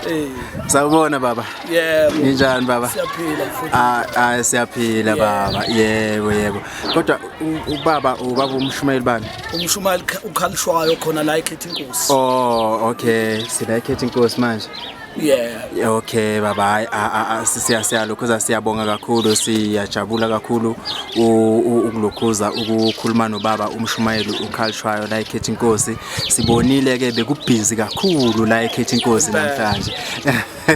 Eh. Sawubona baba. Yebo. Ninjani baba? Siyaphila mfowethu. Ah, ah siyaphila baba. Yebo yebo. Kodwa ubaba ubaba umshumayeli bani? Umshumayeli ukhalishwayo khona la eKhethi Inkosi. Oh, okay. Sila eKhethi Inkosi manje. Yeah. Okay baba, hayi siya siyalokhuza siyabonga kakhulu, siyajabula kakhulu ukulokhuza ukukhuluma nobaba umshumayeli ukhalishwayo la eKhethi Inkosi. Sibonile ke bekubhizi kakhulu la eKhethi Inkosi namhlanje.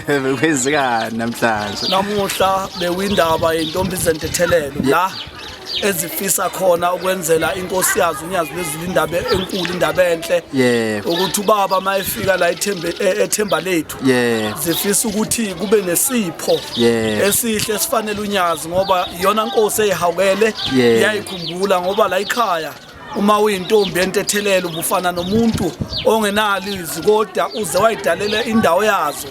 Bekwenzekani namhlanje? Namuhla bewindaba yentombi zentethelelo la ezifisa khona ukwenzela inkosi yazo uNyazi lwezulu indaba enkulu, indaba enhle ukuthi ubaba mayefika la ethembe ethemba lethu zifisa ukuthi kube nesipho esihle esifanele uNyazi ngoba iyona nkosi eyihawukele yayikhumbula ngoba la ikhaya uma uyintombi yentethelelo ubufana nomuntu ongenalo izwi kodwa uze wayidalela indawo yazo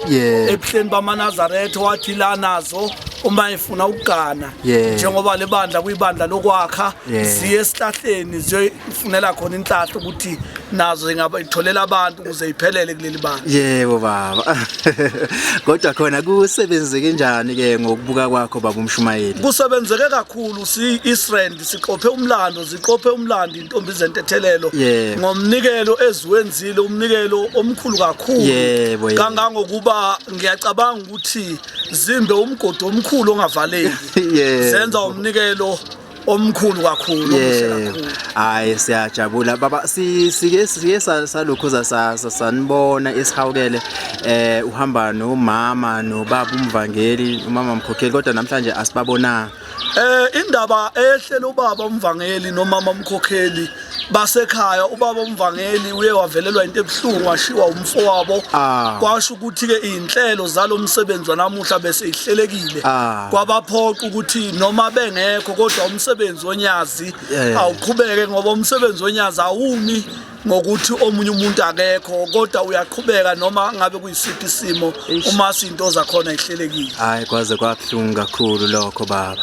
ebuhleni bamaNazaretha wathi la nazo uma efuna ukugana njengoba lebandla kuyibandla lokwakha ziye esihlahleni ziyoyifunela khona inhlahla ukuthi nazo ingaba itholela abantu ukuze iphelele kuleli bandla. Yebo baba. Kodwa khona kusebenzeke njani ke ngokubuka kwakho baba umshumayeli? Kusebenzeke kakhulu si Israel siqophe umlando, ziqophe umlando intombi zentethelelo ngomnikelo eziwenzile, umnikelo omkhulu kakhulu yebo kangangokuba ngiyacabanga ukuthi zimbe umgodi omkhulu ongavaleki zenza umnikelo omkhulu kakhulu, omuhle kakhulu. Hayi, siyajabula baba. Sike salokhuza sanibona isihawukele uhamba nomama nobaba umvangeli, umama mkhokheli, kodwa namhlanje asibabonanga. Indaba ehlela ubaba umvangeli nomama umkhokheli basekhaya, ubaba umvangeli uye wavelelwa into ebuhlungu, washiwa umfowabo. Kwasho ukuthi ke izinhlelo zalomsebenzi wanamuhla bese ihlelekile. Kwabaphoqa ukuthi noma bengekho kodwa umsebenzi woNyazi awuqhubeke, ngoba umsebenzi woNyazi awumi ngokuthi omunye umuntu akekho, kodwa uyaqhubeka noma ngabe kuyisiphi isimo uma izinto zakhona ihlelekile. Hayi, kwaze kwabuhlungu kakhulu lokho baba.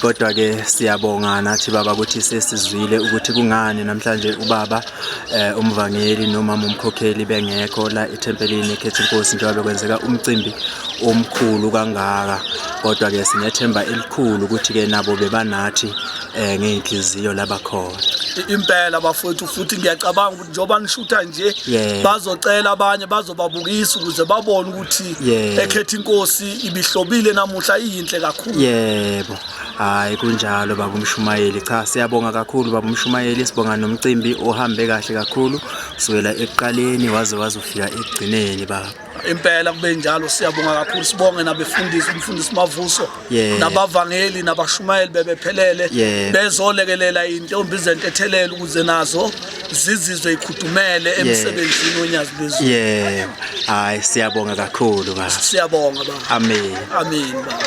Kodwa ke siyabonga nathi baba ukuthi sesizwile ukuthi kungani namhlanje ubaba umvangeli noma umkhokheli bengekho la ethempelini eKhethi Inkosi njengoba kwenzeka umcimbi omkhulu kangaka. Kodwa ke sinethemba elikhulu ukuthi ke nabo bebanathi ngey'nhliziyo labakhona. Impela bafowethu, futhi ngiyacabanga ukuthi njengoba nishutha nje bazocela abanye bazobabukisa ukuze babone ukuthi eKhethi Inkosi ibihlobile namuhla, iyinhle kakhulu. Yebo, hayi kunjalo baba umshumayeli. Cha, siyabonga kakhulu baba umshumayeli, sibonga nomcimbi ohambe kahle kakhulu kusukela ekuqaleni waze wazofika ekugcineni baba. Impela kube njalo, siyabonga kakhulu, sibonge nabefundisi, umfundisi Mavuso nabavangeli nabashumayeli bebephelele bezolekelela intombi zentethelelo ukuze nazo zizizwe ikhudumele emsebenzini woNyazi lwezulu. Yebo, hayi siyabonga kakhulu baba. Siyabonga baba. Amen. Amen baba.